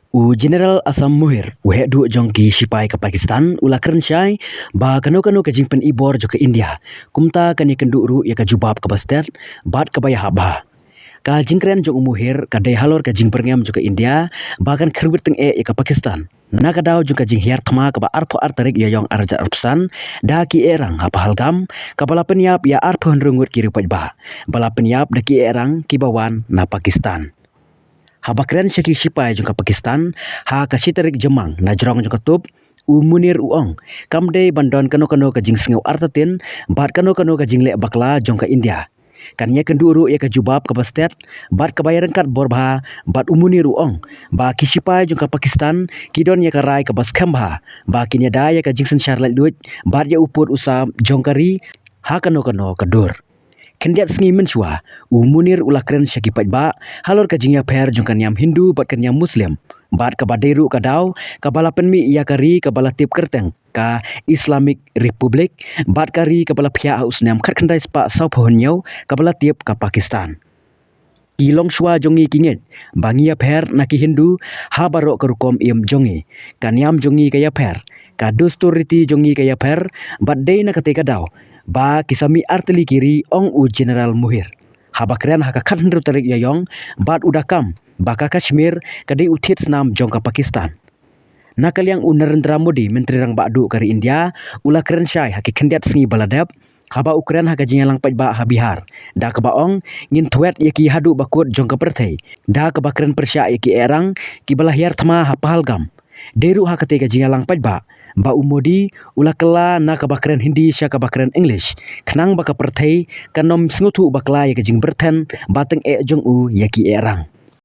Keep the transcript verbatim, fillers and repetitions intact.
U General Asam Munir, u heh duh jong ki shipai ka Pakistan, u la kren shai ba kano kano ka jingpynibor jong ka India, kumta kan ïakynduh ruh ïa ka jubab kaba stet bad kaba ïahap bha. Ka jingkren jong u Munir ka dei halor ka jingbyrngem jong ka India ba kan khyrwit tyngeh ïa ka Pakistan na ka daw jong ka jinghiar thma kaba arphew ar tarik Ïaïong arhajar arphew san, da ki ïeh rang ha Pahalgam, kaba la pynïap ïa arphew hynriew ngut ki riewpaidbah ba la pynïap da ki ïeh rang kiba wan na Pakistan. Haba kren sha ki shipai jong ka Pakistan ha ka shi tarik Jymmang, na jrong jong ka tup, u Munir u ong, kam dei ban don kano kano ka jingsngew artatien bad kano kano ka jingleh bakla jong ka India. Kan ïakynduh ruh ïa ka jubab kaba stet bad kaba ïaryngkat bor bha, bad u Munir u ong ba ki shipai jong ka Pakistan ki don ïa ka rai kaba skhem bha ba kin ïada ïa ka jingsynshar laitluid bad ïa u pud u sam jong ka ri ha kano kano ka dur. Khyndiat sngi mynshuwa, u Munir u la kren sha ki paidbah halor ka jingïapher jong ka niam Hindu bad ka niam Muslim, bad kaba dei ruh ka daw kaba la pynmih ïa ka ri kaba la tip kyrteng ka Islamic Republic bad ka ri kaba la phiah ha u snem khatkhyndai spah sawphew hynñiew kaba la tip ka Pakistan. Ki longshuwa jong ngi ki ngeit ba ngi ïapher na ki Hindu ha baroh ka rukom im jong ngi. Ka niam jong ngi ka ïapher, ka dustur riti jong ngi ka ïapher, bad dei na katei ka daw ba ki sa mih artylli ki ri, ong u General Munir. Haba kren ha ka khathynriew tarik Ïaïong, bad u da kam ba ka Kashmir ka dei u thied snam jong ka Pakistan. Na ka liang u Narendra Modi, Myntri Rangbah Duh ka ri India, u la kren shai ha ki khyndiat sngi ba la dep, haba u kren ha ka jingïalang paidbah ha Bihar, da kaba ong, ngin thwet ïa ki haduh ba kut jong ka pyrthei da kaba kren pyrshah ïa ki ïeh rang kiba la hiar thma ha Pahalgam. Dei ruh ha katei ka jingïalang paidbah ba u Modi u la kylla na kaba kren Hindi sha kaba kren English, khnang ba ka pyrthei kan ym sngewthuh bakla ïa ka jingbyrthen ba tyngeh jong u ïa ki ïeh rang.